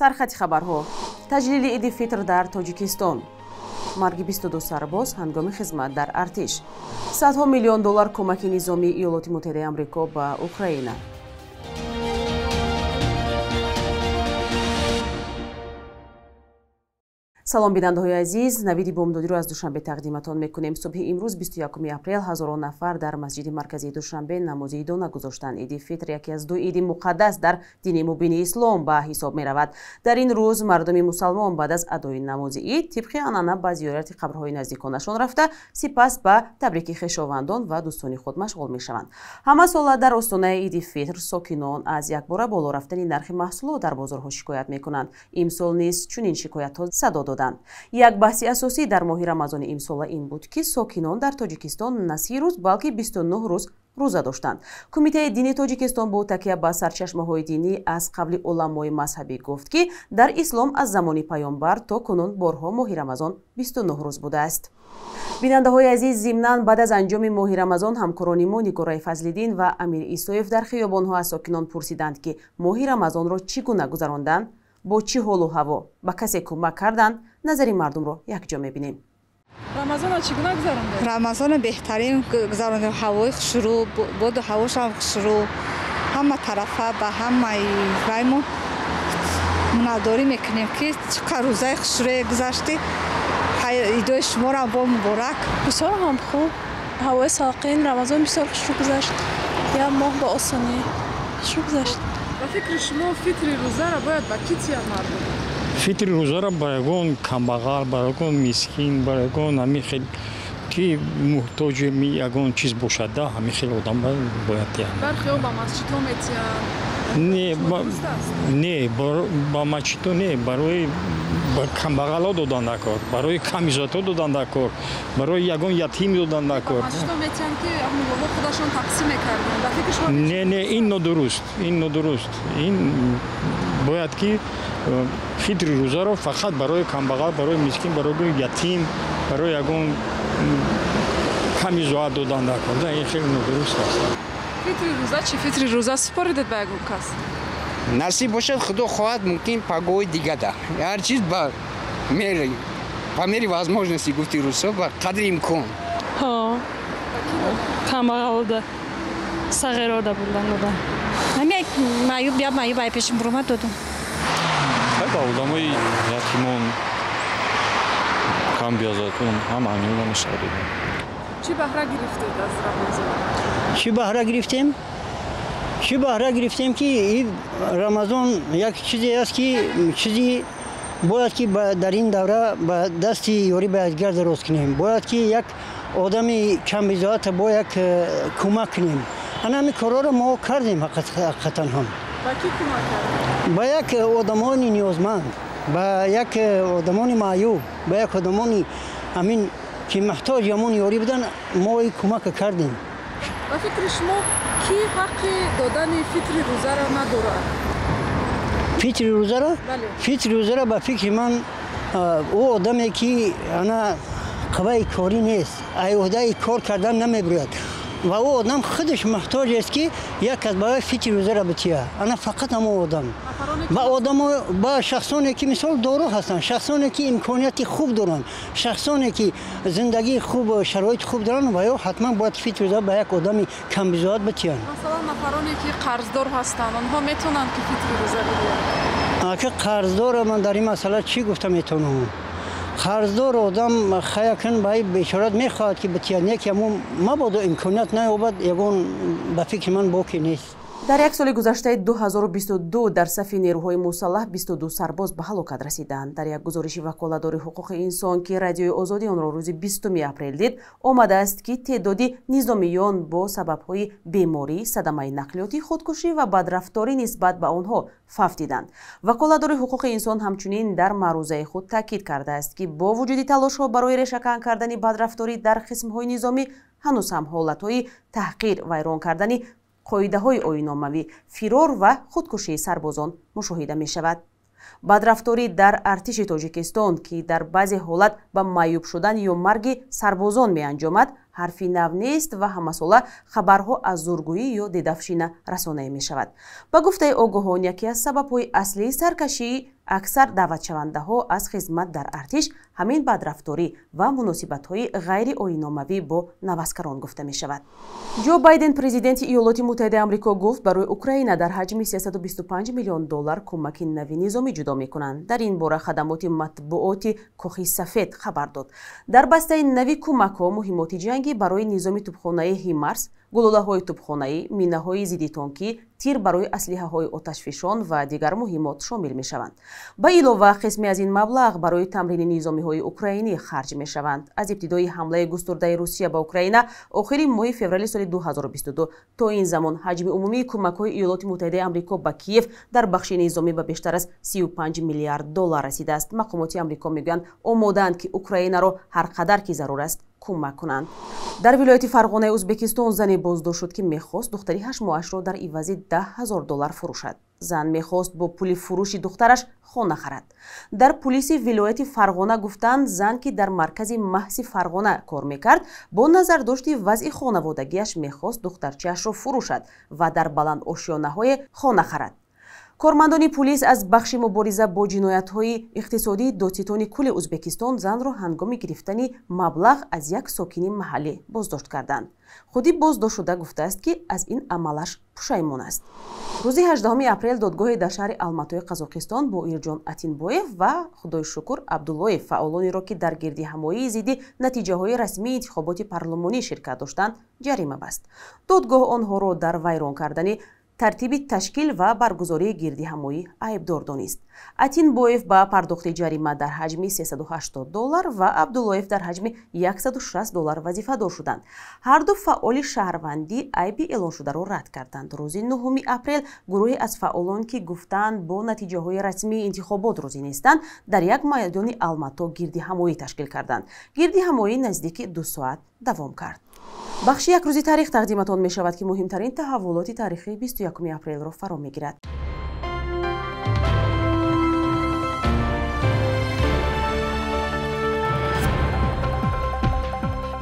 Сархати хабарҳо. Таҷлили Иди Фитр дар Тоҷикистон. Марги 22 сарбоз ҳангоми хизмат дар артиш. Садҳо миллион доллар кӯмаки низомии Иёлоти Муттаҳидаи Амрико ба Украина. Салом бинандаҳои азиз, навиди бомдодиро аз Душанбе тақдиматон мекунем. Субҳи имрӯз 21 апрел ҳазорон нафар дар масҷиди марказии Душанбе намози идона гузоштанд. Иди Фитр яке аз ду иди муқаддас дар дини мубини ислом ба ҳисоб меравад. Дар ин рӯз мардуми мусалмон баъд аз адои намози ид тибқи анъана ба зиёрати қабрҳои наздиконашон рафта, сипас ба табрики хешовандон ва дӯстони худ машғул мешаванд. Ҳама сола дар остонаи Иди Фитр сокинон аз якбора боло рафтани нархи маҳсулот дар бозорҳо шикоят мекунанд. Имсол низ чунин шикоятҳо садо дод. Як баҳси асосӣ дар моҳи Рамазони имсола ин буд, ки сокинон дар Тоҷикистон на 30 рӯз, балки 29 рӯз рӯза доштанд. Кумитаи дини Тоҷикистон бо такя ба сарчашмаҳои динӣ аз қавли уламои мазҳабӣ гуфт, ки дар ислом аз замони паёмбар то кунун борҳо моҳи Рамазон 29 рӯз будааст. Бинандаҳои азиз, зимнан баъд аз анҷоми моҳи Рамазон ҳамкорони мо Нигораи Фазлиддин ва Амир Исоев дар хиёбонҳо аз сокинон пурсиданд, ки моҳи Рамазонро чӣ гуна гузаронданд, бо чӣ ҳолу ҳаво, ба касе кӯмак карданд. Назари мардумро якҷо мебинем. Рамазонро чӣ гуна гузарондед? Рамазонро беҳтарин гузарондем. Ҳавои хушрӯ, боду ҳавошам хушрӯ, ҳама тарафа ба ҳамаи ваймо миннатдорӣ мекунем, ки чӣ қадр рӯзаи хушрӯе гузашти. Идои шуморо бо муборак. Бисёр ҳам хуб, ҳавои салқин, Рамазон бисёр хушрӯ гузашт. Як моҳ ба осонӣ хушрӯ гузашт. Ба фикри шумо фитри рӯзаро бояд ба кӣ тиёд мардум? Фитри рӯзаро ба ягон камбағал, ба ягон мискин, ба ягон ҳамин хел ки муҳтоҷи ягон чиз бошад, да ҳамин хел одам бояд тиёд. Бархеҳо ба масҷидҳо метиёнд. Не, не, ба масҷидҳо не, барои камбағалҳо додан дар кор, барои камизотҳо додан дар кор, барои ягон ятим додан дар кор. Масҷидҳо метиёнд, ки муллоҳо худашон тақсим мекарданд. Ба фикри шумо? Не, не, ин нодуруст, ин нодуруст. Ин бояд ки фитри рӯзаро фақат барои камбағал, барои мискин, барои ятим, барои ягон камизоат додан дар кор. Ин хеле нодуруст аст. Фитри рӯза чӣ? Фитри рӯза супоридед ба ягон кас? Насиб бошад, худо хоҳад, мумкин пагоҳи дигада. Ҳар чиз ба мере, по мере возможности, гуфти русо, ба қадри имкон. Ҳо, камбағалода, сағирода бурдан додан. Ҳамин як маъюб, як маъюб ай пешим буромад додум. Ба одамои ятимон, камбиёзотон ҳама ҳаминро мешавад додем. Чӣ баҳра гирифтед аз Рамазон? Чӣ баҳра гирифтем? Чӣ баҳра гирифтем, ки Рамазон як чизе аст, ки чизи бояд ки дар ин давра ба дасти ёрӣ ба якдигар дароз кунем, бояд ки як одами камбизоата бо як кӯмак кунем. Ана ҳамин корҳоро мо кардем ҳақиқатан ҳам. Ба кӣ кӯмак кардем? Ба як одамони ниёзманд, ба як одамони маъюб, ба як одамони ҳамин ки муҳтоҷи ҳамон ёрӣ буданд, мо ин кӯмака кардем. Ба фикри шумо кӣ ҳаққи додани фитри рӯзаро надорад? Фитри рӯзаро? Фитри рӯзаро ба фикри ман ӯ одаме ки ана қувваи корӣ нест, ӯҳдаи кор кардан намебирояд ва ӯ одам худаш муҳтоҷ аст, ки як кас барои фитри рӯзаро бития. Ана фақат ҳамон одам. Ба одамо, ба шахсоне ки мисол доро ҳастанд, шахсоне ки имконияти хуб доранд, шахсоне ки зиндагии хуб, шароити хуб доранд, ва ё ҳатман бояд фитри рӯза ба як одами камбизоат битиянд. Масалан, нафароне ки қарздор ҳастанд, онҳо метавонанд ки фитри рӯза бидиҳанд? Ака, қарздора ман дар ин масъала чӣ гуфта метавонам? Қарздор одам хаякн ба бечорат мехоҳад ки битияд, не ки ҳамон мабодо имконият наёбад, ягон ба фикри ман боке нест. Дар як соли гузаштаи 2022 дар сафи нерӯҳои мусаллаҳ 22 сарбоз ба ҳалокат расиданд. Дар як гузориши ваколатдори ҳуқуқи инсон, ки Радиои Озодӣ онро рӯзи 20 апрел дид, омадааст, ки теъдоди низомиён бо сабабҳои беморӣ, садамаи нақлиётӣ, худкушӣ ва бадрафторӣ нисбат ба онҳо фавтиданд. Ваколатдори ҳуқуқи инсон ҳамчунин дар маърузаи худ таъкид кардааст, ки бо вуҷуди талошҳо барои решакан кардани бадрафторӣ дар қисмҳои низомӣ, ҳанӯз ҳам ҳолатҳои таҳқир, вайрон кардани қоидаҳои оинномавӣ, фирор ва худкушии сарбозон мушоҳида мешавад. Бадрафторӣ дар артиши Тоҷикистон, ки дар баъзе ҳолат ба маъюб шудан ё марги сарбозон меанҷомад, Ҳарфи нав нест ва ҳамасола хабарҳо аз зургӯӣ ё дедавшина расонаӣ мешавад. Ба гуфтаи огоҳон, яке аз сабабҳои аслии саркашии аксар даъватшавандаҳо аз хизмат дар артиш ҳамин бадрафторӣ ва муносибатҳои ғайриоиномавӣ бо наваскарон гуфта мешавад. Ҷо Байден, президенти Иёлоти Муттаҳидаи Амрико, гуфт, барои Украина дар ҳаҷми 325 миллион доллар кӯмаки нави низомӣ ҷудо мекунанд. Дар ин бора хадамоти матбуоти Кохи Сафед хабар дод. Дар бастаи нави кӯмакҳо муҳиммоти ҷангӣ барои низоми тӯбхонаи Ҳимарс, гулӯлаҳои тӯбхонаӣ, минаҳои зиддитонкӣ, тир барои аслиҳаҳои оташфишон ва дигар муҳиммот шомил мешаванд. Ба илова, қисме аз ин маблағ барои тамрини низомиҳои украинӣ харҷ мешаванд. Аз ибтидои ҳамлаи густурдаи Русия ба Украина охири моҳи феврали соли 2022 то ин замон ҳаҷми умумии кӯмакҳои Иёлоти Муттаҳидаи Амрико ба Киев дар бахши низомӣ ба бештар аз 35 миллиард доллар расидааст. Мақомоти Амрико мегӯянд, омодаанд, ки Украинаро ҳар қадар ки зарур аст кӯмак кунанд. Дар вилояти Фарғонаи Ӯзбекистон зане боздошт шуд, ки мехост духтари 8 моҳашро дар ивази 10 000 доллар фурӯшад. Зан мехост бо пули фурӯши духтараш хона харад. Дар пулиси вилояти Фарғона гуфтанд, зан, ки дар маркази маҳси Фарғона кор мекард, бо назардошти вазъи хонаводагиаш мехост духтарчаашро фурӯшад ва дар баландошёнаҳое хона харад. Кормандони пулис аз бахши мубориза бо ҷиноятҳои иқтисодии Додситони кулли Ӯзбекистон занро ҳангоми гирифтани маблағ аз як сокини маҳаллӣ боздошт карданд. Худи боздоштшуда гуфтааст, ки аз ин амалаш пушаймон аст. Рӯзи 18 апрел додгоҳе дар шаҳри Алматои Қазоқистон Боирҷон Атинбоев ва Худойшукур Абдуллоев, фаъолонеро, ки дар гирдиҳамоии зидди натиҷаҳои расмии интихоботи парлумонӣ ширкат доштанд, ҷарима баст. Додгоҳ онҳоро дар вайрон кардани тартиби ташкил ва баргузории гирдиҳамоӣ айбдор донист. Атинбоев ба пардохти ҷарима дар ҳаҷми 380 доллар ва Абдуллоев дар ҳаҷми 160 доллар вазифадор шуданд. Ҳарду фаъоли шаҳрвандӣ айби эълоншударо рад карданд. Рӯзи 9 апрел гурӯҳе аз фаъолон, ки гуфтаанд, бо натиҷаҳои расмии интихобот розӣ нестанд, дар як майдони Алмато гирдиҳамоӣ ташкил карданд. Гирдиҳамоӣ наздики 2 соат давом кард. Бахши «Як рӯзи таърих» тақдиматон мешавад, ки муҳимтарин таҳаввулоти таърихии 21 апрелро фаро мегирад.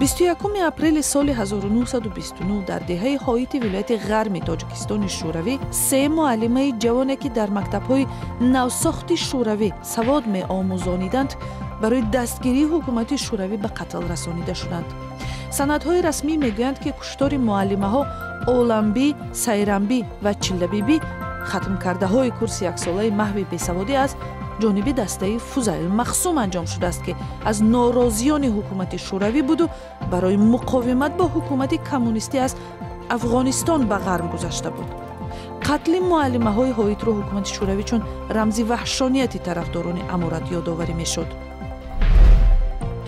21 апрели соли 1929 дар деҳаи Ҳоити вилояти Ғарми Тоҷикистони Шӯравӣ се муаллимаи ҷавоне, ки дар мактабҳои навсохти шӯравӣ савод меомӯзониданд, барои дастгирии ҳукумати шӯравӣ ба қатл расонида шуданд. Санадҳои расмӣ мегӯянд, ки куштори муаллимаҳо Оламбӣ, Сайрамбӣ ва Чиллабибӣ, хатмкардаҳои курси яксолаи маҳви бесаводӣ, аз ҷониби дастаи Фузайл Махсум анҷом шудааст, ки аз норозиёни ҳукумати шӯравӣ буду барои муқовимат бо ҳукумати коммунистӣ аз Афғонистон ба Ғарб гузашта буд. Қатли муаллимаҳои Ҳоитро ҳукумати шӯравӣ чун рамзи ваҳшонияти тарафдорони аморат ёдоварӣ мешуд.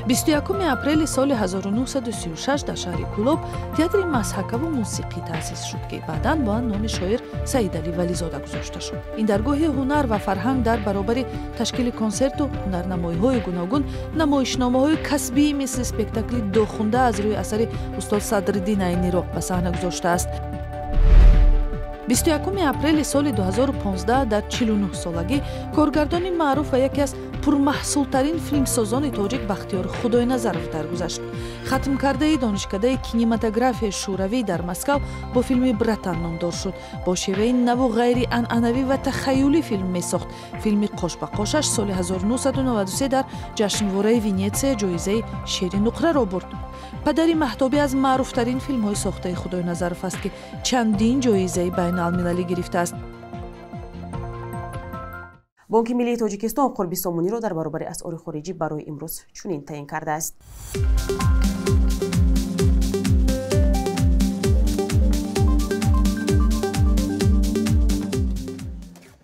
21 апрели соли 1936 дар шаҳри Кӯлоб театри мазҳакаву мусиқӣ таъсис шуд, ки баъдан бо номи шоир Саидалӣ Вализода гузошта шуд. Ин даргоҳи ҳунар ва фарҳанг дар баробари ташкили консерту ҳунарнамоиҳои гуногун, намоишномаҳои касбии мисли спектакли «Дохунда» аз рӯи асари устод Садриддин Айниро ба саҳна гузоштааст. 21 апрели соли 2015 дар 49 солагӣ коргардони маъруф ва яке аз пурмаҳсултарин филмсозони тоҷик Бахтиёр Худойназаров даргузашт. Хатмкардаи Донишкадаи кинематографияи шӯравӣ дар Москав, бо филми «Братан» номдор шуд. Бо шеваи наву ғайрианъанавӣ ва тахаюлӣ филм месохт. Филми «Қош ба қошаш» соли 1993 дар ҷашнвораи Венетсия ҷоизаи Шери нуқраро бурд. «Падари маҳтобӣ» аз маъруфтарин филмҳои сохтаи Худойназаров аст, ки чандин ҷоизаи байналмилалӣ гирифтааст. Бонки миллии Тоҷикистон қурби сомониро дар баробари асъори хориҷӣ барои имрӯз чунин таъин кардааст.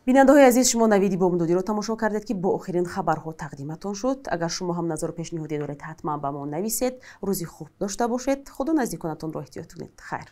Бинандаҳои азиз, шумо навиди бомдодиро тамошо кардед, ки бо охирин хабарҳо тақдиматон шуд. Агар шумо ҳам назару пешниҳоде доред, ҳатман ба мо нависед. Рӯзи хуб дошта бошед, худу наздиконатонро эҳтиёт кунед. Хайр.